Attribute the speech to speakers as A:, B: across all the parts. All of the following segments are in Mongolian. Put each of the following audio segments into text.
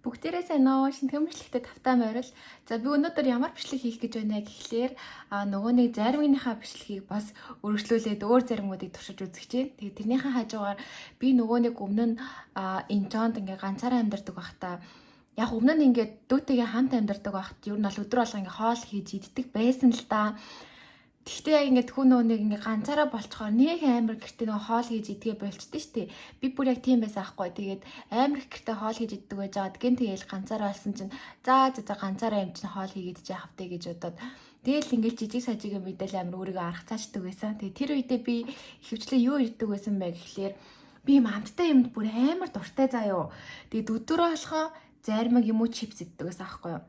A: Бүгдээрээ сайн уу? Шинэхэн бичлэгтээ тавтай морил. За би өнөөдөр ямар бичлэг хийх гэж байна гэхлээр нөгөө нэг заримгийнхаа бичлэгийг бас өргөжлүүлээд өөр заримгуудыг туршиж үзэх чинь. Тэгээд тэрнийхээ хажуугаар би нөгөө нэг өмнө нь Инчонд ингээ ганцаараа амьдардаг байхдаа яг өмнө нь ингээд дүүтэйгээ хамт амьдардаг байхад ер нь бол өдөр болго ингээ хоол хийж иддэг байсан л да. Тэгтээ яг ингээд хүн нөгөө нэг ингээд ганцаараа болцохоор нэг амар гэртээ нөгөө хоол хийж идгээ болчихдээ штэ. Би бүр яг тийм байсан аахгүй. Тэгээд амар их гэртээ хоол хийж иддэг байж байгаад гин тэгээл ганцаараа болсон чинь за за за ганцаараа юм чинь хоол хийгээд чи яах вэ гэж бодоод тэгэл ингээд жижиг сажиг юм идэл амар өөрийгөө арга цаашдаг байсан. Тэгээд тэр үедээ би ихэвчлэн юу иддэг байсан бэ гэхлээр би юм амттай юмд бүр амар дуртай заа юу. Тэгээд өдөрөө болохоо зармаг юм уу чипс иддэг байсан аахгүй юу.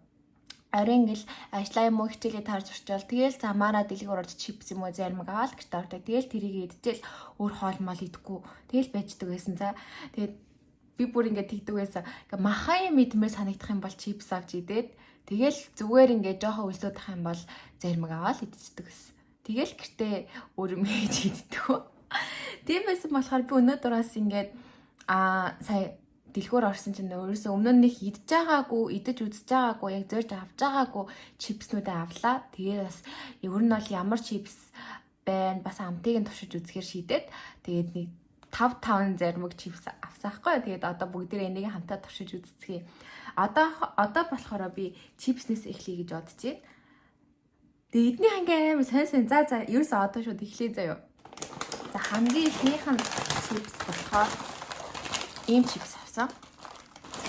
A: Орой ингээл ажлаа юм уу хичээлээ таарч орчоол тэгэл замаараа дэлгүүр орж чипс юм уу заримг аваад гэртээ ордог. Тэгэл тэрийг идчихэл өөр хоол мол идэхгүй. Тэгэл байждаг байсан за. Тэгээд би бүр ингээд тэгдэг байсан. Ингээ махан юм идмээр санагдах юм бол чипс авч идээд тэгэл зүгээр ингээд жоохон өлсөд ах юм бол заримг аваад идчихдэг гэсэн. Тэгэл гэртээ өөр юм хийж иддэг. Тийм байсан болохоор би өнөөдөр бас ингээд сая дэлгүүр орсон чинь өөрөөсөө өмнө нь нэг идж байгаагүй, идэж үзэж байгаагүй, яг зорж авч байгаагүй чипснүүдээ авлаа. Тэгээд бас ер нь бол ямар чипс байна, бас амтыг нь туршиж үзэхээр шийдээд тэгээд нэг 5 5 заримг чипс авсан хгүй. Тэгээд одоо бүгдээрээ энийг хамтаа туршиж үзцгээе. Одоо болохоор би чипснээс эхлэе гэж бодож байна. Тэгээд эдний хангийн амар сайн сайн за за ерөөсөө одоо шууд эхлэе заяа. За хамгийн эхнийх нь чипс болохоор ийм чипс авсан.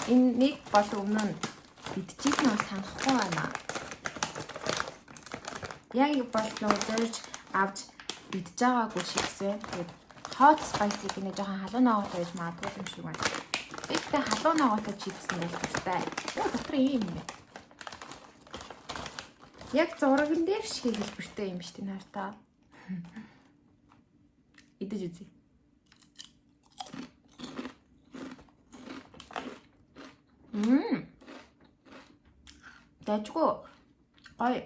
A: Энэ нэг бол өмнө нь идчихсэн нь санахгүй байна. Яг бол нөгөө зорж авч идж байгаагүй чипс ээ. Тэгээд hot spicy гэнэ жоохон халуун ногоотой байж магадгүй юм шиг байна. Тэгэхдээ халуун ногоотой чипс нь бол дуртай. Оо дотор ийм юм байна. Яг зурагн дээр шиг хэлбэртэй юм шүү дээ нартаа. Идэж үзье. Дажгүй. Гоё.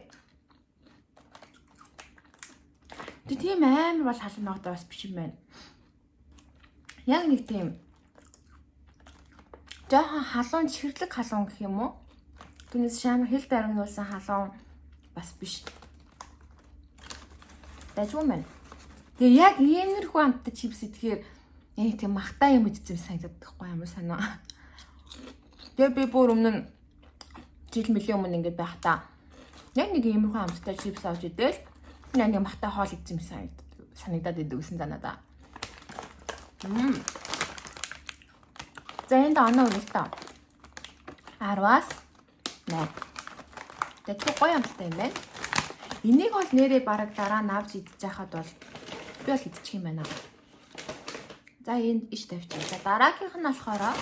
A: Тэг тийм амар бол халуун ногоотой бас биш юм байна. Яг нэг тийм жоохон халуун чихэрлэг халуун гэх юм уу? Түүнээс шам хэл даргнуулсан халуун бас биш. Дажгүй юм байна. Тэгээ яг иймэрхүү амттай чипс идэхээр яг тийм махтай юм идсэн санагдаад байхгүй амар санаа. Тэгээ би бүр өмнө нь жил мөлийн өмнө ингээд байхдаа яг нэг иймэрхүү амттай чипс авч идэл яг нэг махтай хоол идсэн санагдаад идэв гэсэн за надаа. За энд оноо өгөл та. 10-аас 8. Тэгээ гоё амттай юм байна. Энийг бол нэрээ бараг дараа нь авч идчих хахад бол би бол идчих юм байна. За энд иш тавьчих. За дараагийнх нь болохоор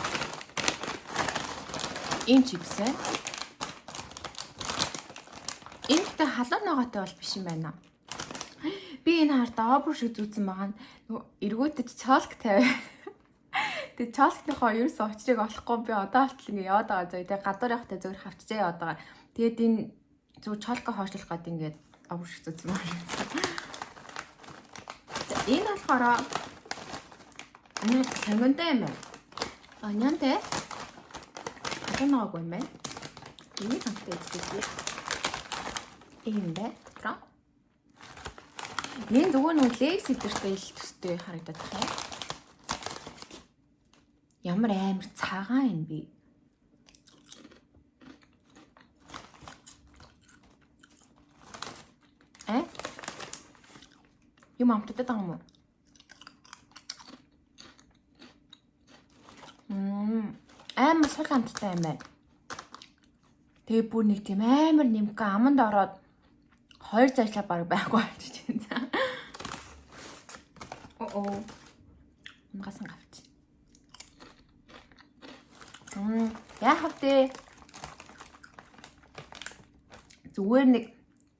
A: ийм чипс ээ. Энэ гэхдээ халуун ногоотой бол биш юм байна. Би энэ харт обр шиг зүүцэн байгаа нь эргүүтэж чолк тавиа. Тэгээ чолкныхоо ерөөсөө учрыг олохгүй би одоо болтол ингэ яваад байгаа зөө. Тэгээ гадуур явахтай зөвөр хавчжээ яваад байгаа. Тэгээд энэ зөв чолко хоошлох гээд ингээд обр шиг зүүцэн байна. За энэ болохоор сонгонтой юм байна. Оньонтой. Халуун ногоогүй юм байна. Энийг хамтдаа идчихье. Ийм бай. Дотроо. Энэ зүгээр нэг лейс идэртэй ил төстэй харагдаад байна. Ямар амар цагаан юм бэ? Юм амтдаад байгаа юм уу? Амар сул амттай юм байна. Тэгээ бүр нэг тийм амар нэмгэн аманд ороод хоёр зайшлаа баг байхгүй болчих чинь. Оо. Унгасан гавч. Яах вэ? Зүгээр нэг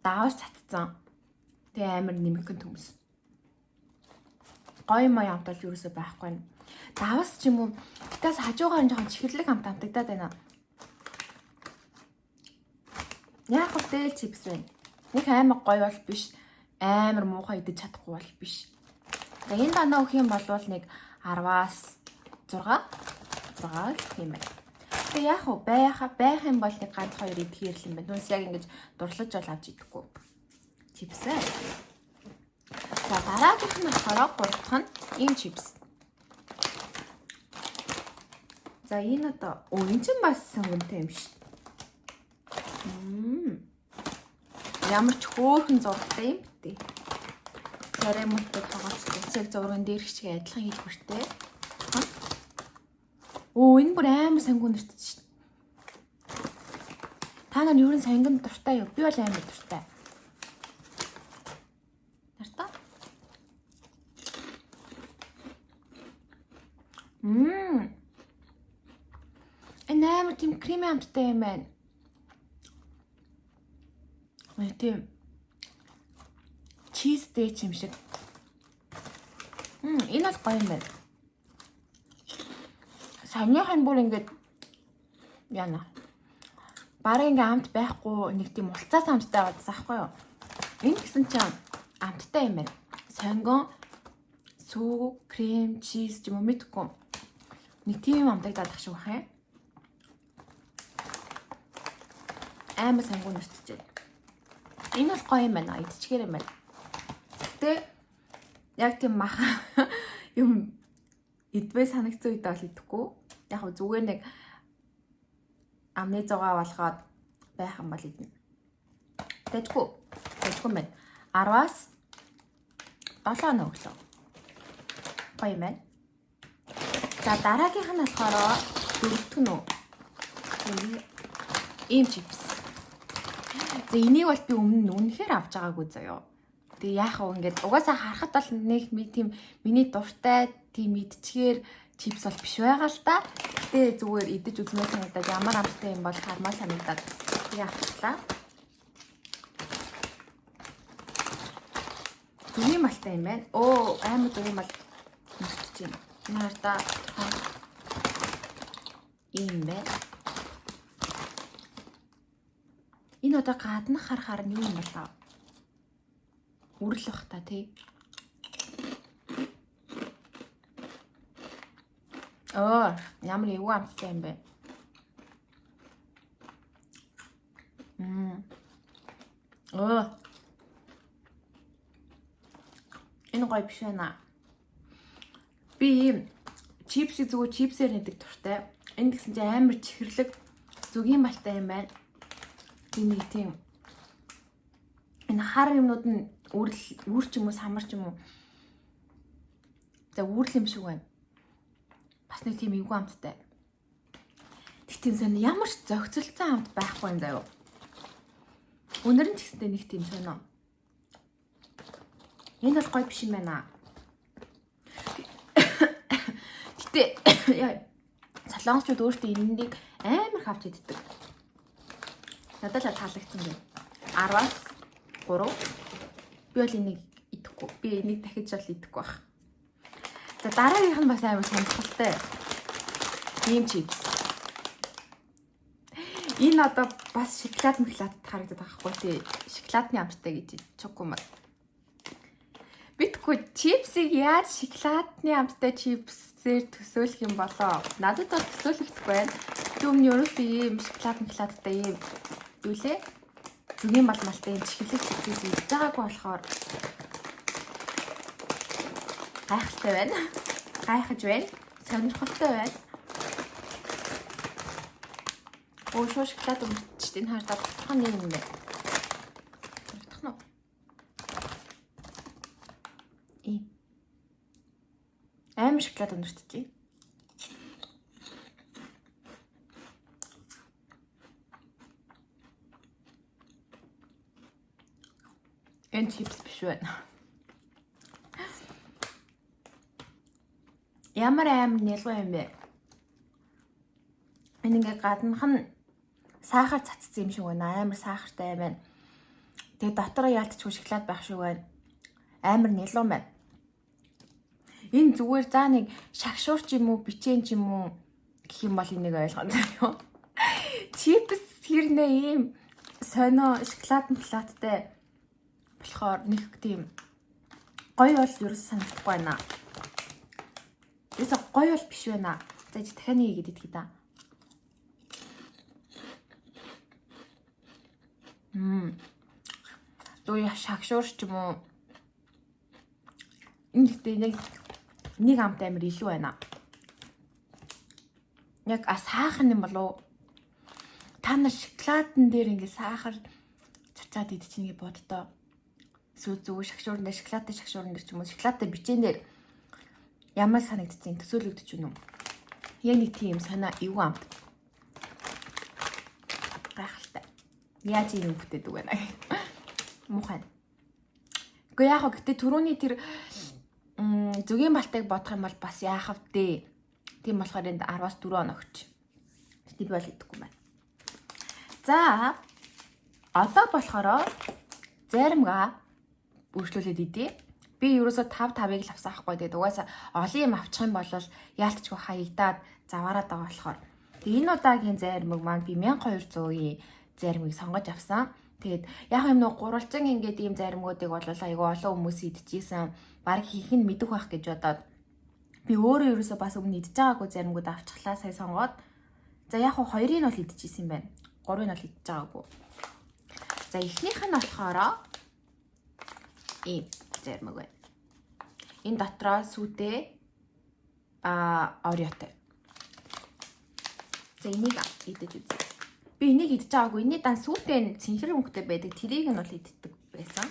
A: давж татцсан. Тэгээ амар нэмгэн төмс. Гоё мой амт бол ерөөсөө байхгүй. Давс ч юм уу. Гэтээс хажуугаар нь жоохон чихэрлэг амт амтагдаад байна. Яг л дээл чипс байна. Нэг амар гоё бол биш. Амар муухай идэж чадахгүй бол биш. За энэ данаа өгөх юм бол нэг 10-аас 6 6 гэх юм байна. Гэтэ яах вэ? Байх юм бол нэг ганц хоёр идэхээр л юм байна. Түнс яг ингэж дурлаж бол авч идэхгүй. Чипс ээ. За дараагийнх нь болохоор гурав дахь нь ийм чипс. За энэ одоо энэ чинь бас сонгонтой юм шүү. Ямар ч хөөрхөн зурагтай юм бэ? Царай мөртэй тоглолцдог. Яг зурган дээрх шиг адилхан хэлбэртэй. Оо энэ бүр амар сонгон нэртэй шүү. Та нар ер нь сонгонд дуртай юу? Би бол амар дуртай. Дуртай? Энэ амар тийм креми амттай юм байна. Тийм чизтэй ч юм шиг. Энэ бол гоё юм байна. Саяных нь бүр ингээд яана. Бараг ингээ амт байхгүй нэг тийм улцаас амттай байгаадсан аахгүй юу? Энэ гэсэн чинь амттай юм байна. Сонгон, сүү, крем, чиз ч юм уу мэдгүй. Нэг тийм амтагдаад ах шиг байх юм. Амар сонгон нүртэж байна. Энэ бол гоё юм байна. Идчихээр юм байна. Гэтэ яг тийм мах юм идвэ санагцсан үед бол идэхгүй. Яг хөө зүгээр нэг амны зугаа болгоод байх юм бол идэнэ. Тэжгүй. Тэжгүй юм байна. 10-аас 7 оноо өглөө. Гоё юм байна. За дараагийнх нь болохоор дөрөвдөх нь үү? Ийм чипс. За энийг бол би өмнө нь үнэхээр авч байгаагүй заяо. Тэгээ яах вэ ингээд угаасаа харахад бол нэг тийм миний дуртай тийм идчихээр чипс бол биш байгаа л та. Гэтэ зүгээр идэж үзмээр санагдаад ямар амттай юм бол хармаа санагдаад тэгээ авчлаа. Зүгийн малтай юм байна. Оо амар зүгийн мал нүртэж байна. Энэ хардаа ийм байна. Энэ одоо гаднах харахаар нь юу юм болоо? Үрэл бах та тий. Оо, ямар эвгүй амттай юм бэ? Оо. Энэ гоё биш байна. Би ийм чипсийг зүгээр чипсээр нэдэг дуртай. Энэ гэсэн чинь амар чихэрлэг зүгийн балтай юм байна. Энэ нэг тийм энэ хар юмнууд нь үрэл үр ч юм уу самар ч юм уу. За үрэл юм шиг байна. Бас нэг тийм эвгүй амттай. Тэг тийм сонь ямар ч зохицолцсон амт байхгүй юм заяа. Өнөр нь ч гэсэнтэй нэг тийм сонио. Энэ бол гоё биш юм байна. Гэтэ яа солонгосчууд өөрсдөө энэнийг амар их авч иддэг. Надад л таалагдсан юм. 10-аас 3. Би бол энийг идэхгүй. Би энийг дахиж бол идэхгүй байх. За дараагийнх нь бас амар сонирхолтой. Ийм чипс. Энэ одоо бас шоколад мөклад харагдаад байгаа хгүй тий. Шоколадны амттай гэж чокомар. Битгүй чипсийг яаж шоколадны амттай чипсээр төсөөлөх юм болоо? Надад бол төсөөлөгдөхгүй байна. Би өмнө ерөөсөө ийм шоколад мөкладтай ийм юу лээ? Зүгийн балмалтай ийм чихэрлэг чипсийг идэж байгаагүй болохоор гайхалтай байна. Гайхаж байна. Сонирхолтой байна. Оо шууд шоколад өмөрч энэ хардаа дотох нь юм бэ? Дотох нь уу? Ийм. Амар шоколад өмөрч. Энэ чипс биш байна. Ямар амар нялгуу юм бэ? Энэ ингээ гаднах нь сахар цацсан юм шиг байна. Амар сахартай юм байна. Тэгээ дотороо яалтчгүй шоколад байх шиг байна. Амар нялгуу байна. Энэ зүгээр заа нэг шагшуур ч юм уу, бичэн ч юм уу гэх юм бол энийг ойлгоно заяа. Чипс хэрнээ ийм сонио шоколад мөкладтай болохоор нэг тийм гоё бол ерөөс санагдахгүй байна. Ерөөсө гоё бол биш байна. За чи дахиад нэг игээд идэх да. Зүгээр шагшуур ч юм уу. Энэ гэхдээ нэг амт амар илүү байна. Яг сахар юм болов. Та нар шоколадн дээр ингээ сахар цацаад идчихнэ гэж боддоо. Эсвэл зүгээр шагшуурн дээр шоколадтай шагшуурн дээр ч юм уу шоколадтай бичэн дээр ямар санагдчихээн төсөөлөгдөж байна уу? Яг нэг тийм санаа эвгүй амт. Гайхалтай. Яаж ийм бүтээдэг вэ? Муухай. Гэхдээ яг гэхдээ түрүүний тэр зүгийн балтайг бодох юм бол бас яах вэ? Тийм болохоор энд 10-аас 4 он өгч. Би бол идэхгүй байна. За одоо болохоор заримгаа үргэлжлүүлээд идэ. Би ерөөсөө 5 5-ыг л авсан ахгүй. Тэгээд угаасаа олон юм авчих юм бол яалтчгүй хаягдаад заваарад байгаа болохоор. Тэгээд энэ удаагийн заримг маань би 1200-ийн заримыг сонгож авсан. Тэгээд яг юм нэг гурвалжин ингээд ийм заримгуудыг бол айгүй олон хүмүүс идчихсэн. Бараг хийх нь мэдэх байх гэж бодоод би өөрөө ерөөсөө бас өмнө идэж байгаагүй заримгууд авчихлаа сая сонгоод. За яг хуу хоёрыг нь бол идчихсэн юм байна. Гурвыг нь бол идэж байгаагүй. За эхнийх нь болохоор ийм заримг байна. Энэ дотроо сүүтэй Oreo-той. За энийг идэж үзье. Би энийг идэж байгаагүй. Энэний дан сүүтэй нь цэнхэр өнгөтэй байдаг. Тэрийг нь бол иддэг байсан.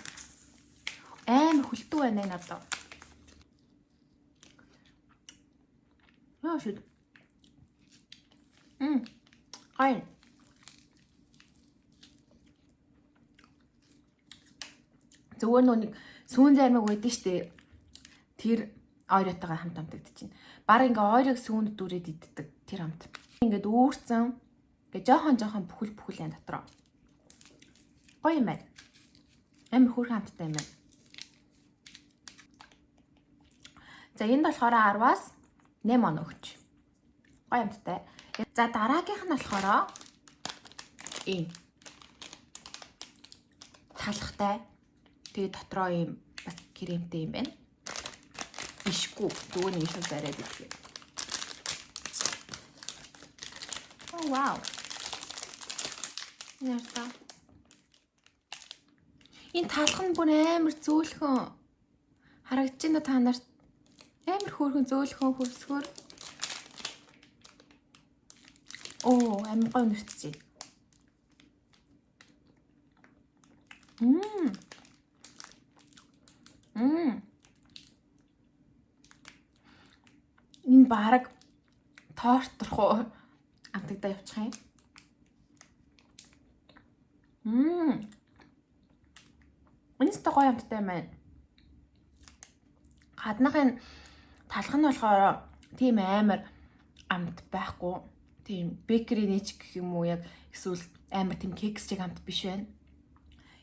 A: Амар хүлтүү байна энэ одоо. Яа шид. Гай. Зүгээр нөө нэг сүүн займаг байдаг штэ. Тэр Oreo-тойгоо хамт амтагдчихэв. Бараг ингээ Oreo-г сүүнд дүрээд иддэг тэр амт. Ингээд үүрцэн ингээ жоохон бүхэл энэ дотроо. Гоё юм байна. Амар хөөрхөн амттай юм байна. За энд болохоор 10-аас 8 он өгч. Гоё амттай. За дараагийнх нь болохоор ийм талхтай. Тэгээ дотроо ийм бас кремтэй юм байна. Ишгүй зүгээр нэг шууд бариад идэх. Oh wow. Нэрта. Энэ талх нь бүр амар зөөлхөн. Харагдаж байна та нарт? Амар хөөрхөн зөөлхөн хөрсгөр. Оо, амар гоё нэртжээ. Энэ бараг торт руу амтагдаа явчих юм. Энэ ч гоё амттай юм байна. Гаднахын талх нь болохоор тийм амар амт байхгүй. Тийм бэкери ч гэх юм уу яг эсвэл амар тийм кекс чиг амт биш байна.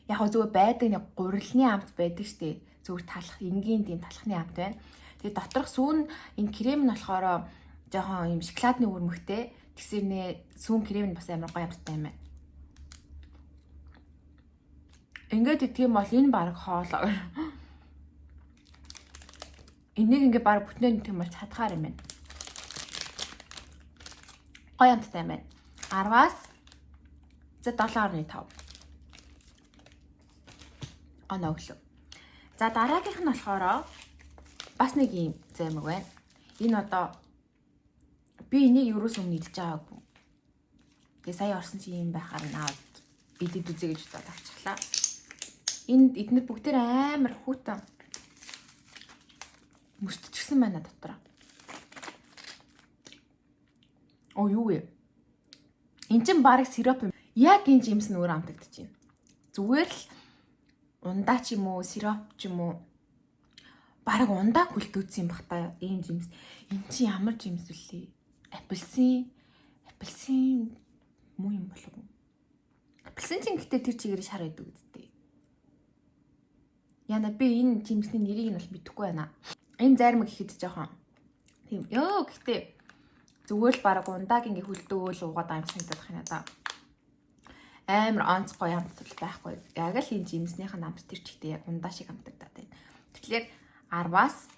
A: Яг гоо зүгээр байдаг нэг гурилны амт байдаг штэ. Зүгээр талх энгийн тийм талхны амт байна. Тэгээ доторх сүүн энэ крем нь болохоор жоохон юм шоколадны үрмэгтэй. Тэгсэрнээ сүүн крем нь бас амар гоё амттай юм байна. Ингээд идэх юм бол энэ бараг хоол. Энийг ингээд бараг бүтнээр идэх юм бол чадхаар юм байна. Гоё амттай юм байна. 10-аас за 7.5. Оноо өглөө. За дараагийнх нь болохоор бас нэг юм займаг байна. Энэ одоо би энийг ерөөс өмнө идэж байгаагүй. Тэгээ сая орсон чи юм байхаар наваад идэд үзье гэж бодоод авчихлаа. Энд эднэр бүгдээр амар хүүтэн мөстчихсэн байна дотор. Оо юу вэ? Эн чинь бараг сироп юм. Яг энэ жимс нь өөр амтагдчихэв. Зүгээр л ундаа ч юм уу, сироп ч юм уу бараг ундаа хүлтөөдсөн юм бах та ийм жимс. Эн чинь ямар жимс вүлээ? Апельсин муу юм болов уу? Апельсин чинь гэтээ тэр чигээр шар байдаг үсттэй. Яна би энэ жимсний нэрийг нь бол мэдэхгүй байна. Энэ зарим гэхэд жоохон тийм ёо гэтээ зүгээр л бараг ундааг ингээ хүлдөөл уугаад байгаа юм санагдах юм надаа. Амар онцгой амт бол байхгүй. Яг л энэ жимснийх нь амт тэр чигтээ яг ундаа шиг амтагдаад байна. Тэгэхээр 10-аас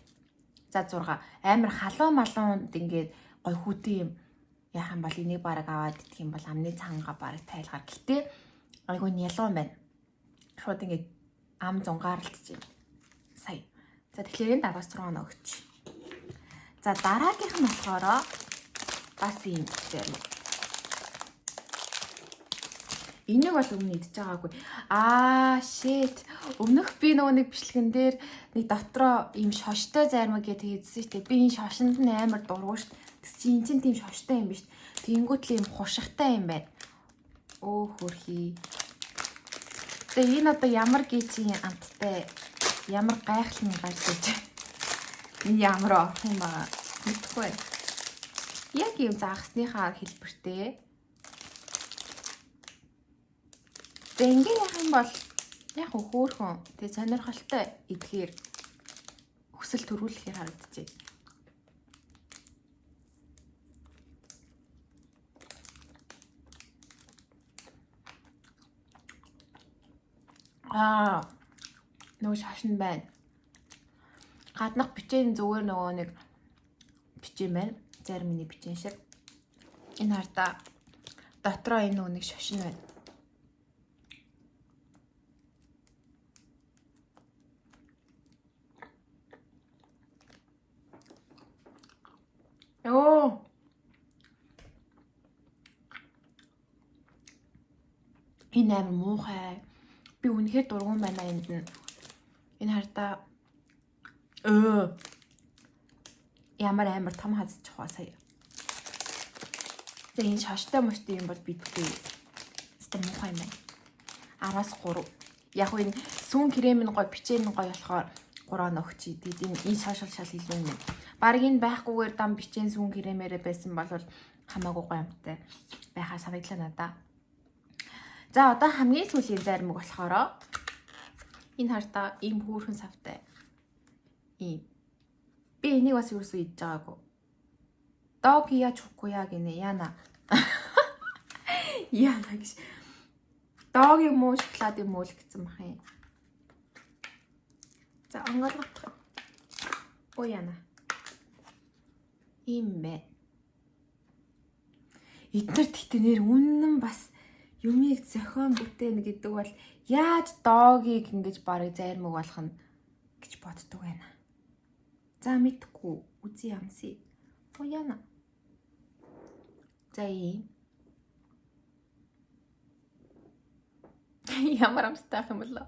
A: за 6 амар халуун малуунд ингээд гой хүүтэн юм яахан бол энийг бараг аваад идэх юм бол амны цангаа бараг тайлгаар. Гэтэ Айгуу нялуун байна. Шууд ингээд ам зунгаарлаж байна. Сая. За тэгэхээр энэ 10-аас 6 оноо өгч. За дараагийнх нь болохоор бас ийм зарим. Энийг бол өмнө идэж байгаагүй. Аа shit. Өмнөх би нөгөө нэг бичлэгэн дээр нэг дотроо ийм шоштой зайрмаг гэж хийдсэн шүү дээ. Би энэ шошинд нь амар дургу шүү дээ. Тэгс чи эн чинь тийм шоштой юм биш. Тэгэнгүүт л ийм хушигтай юм байна. Өө хөрхий. Тэгээ энэ одоо ямар гичийн амттай ямар гайхал нь гарч иж. Энэ ямар орох юм байгаа. Мэдэхгүй байна. Яг ийм загасныхаа хэлбэртэй. За ингээ яах юм бол яг хөөхөн тэг сонирхолтой идэхээр өсөл төрүүлэхээр харагдчихэв. Аа нөгөө шашин байна. Гаднах бичээн зүгээр нөгөө нэг бичээн байна. Зарим миний бичээн шиг. Энэ хардаа дотроо энэ нөгөө нэг шашин байна. Йоо. Энэ амар муухай. Би үнэхээр дургуун байна энд нь. Энэ хардаа ямар амар том хазчих ба сая. За энэ шоштой моштой юм бол бидэхгүй. Хэвээ муухай юм байна. 10-аас 3. Яг энэ сүүн крем нь гой, бичээн нь гой болохоор 3 нөхч. Тэгээд энэ шош шал илүү юм. Бараг энэ байхгүйгээр дам бичээн сүүн кремээрээ байсан бол хамаагүй гоё амттай байхаа санагдлаа надаа. За одоо хамгийн сүүлийн зайрмаг болохоор энэ хартаа ийм хөөрхөн савтай. Ийм. Би энийг бас юусоо идэж байгаагүй. Догия чукуя гинэ яна. Яна гэж. Дог юм уу шоколад юм уу л гэсэн бах юм. За онгойлгох. Оо яна. Ийм бэ. Эднэр тэгтээ нэр үнэн бас юмыг зохион бүтээн гэдэг бол яаж догийг ингэж барыг зайрмаг болох нь гэж боддог байна. За мэдхгүй үзье амсъя. Оо яна. За ийм. Ямар амттай юм болоо.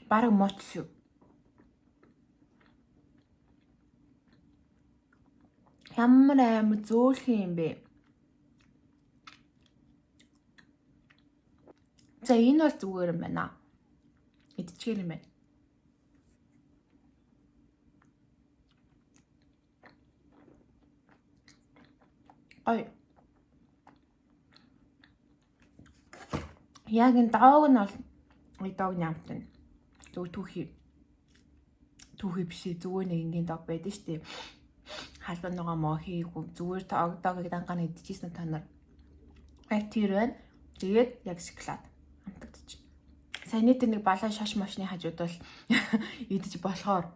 A: Бараг моц шүү. Ямар амар зөөлхөн юм бэ? За энэ бол зүгээр юм байна. Идчихээр юм байна. Ой. Яг энэ доог нь бол дог нямтан. Зүгээр түүхий биш зүгээр нэг энгийн дог байдаг шүү дээ. Халуун нөгөө моо хийгээгүй зүгээр догийг дангаа идчихсэн та нар. Яг тэр байна. Тэгээд яг шоколад амтагдчих. Саяны тэр нэг балан шаш мошны хажууд бол идэж болохоор.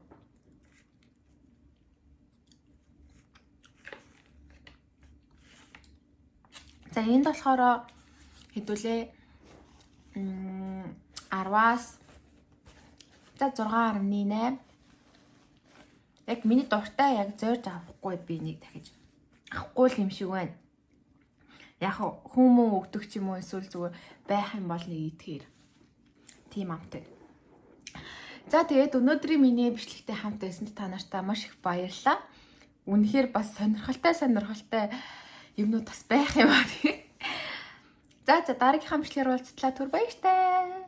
A: За энд болохоор хэдүүлээ 10-аас за 6.8. Яг миний дуртай яг зорж авахгүй би нэг дахиж авахгүй л юм шиг байна. Яг хүмүүн өгдөг ч юм уу эсвэл зүгээр байх юм бол нэг идэхээр тийм амтай. За тэгээд өнөөдрийн миний бичлэгтэй хамт байсанд та нартай маш их баярлалаа. Үнэхээр бас сонирхолтой юмнууд бас байх юм аа. За дараагийнхаа бичлэгээр уулзтлаа. Түр баяртай.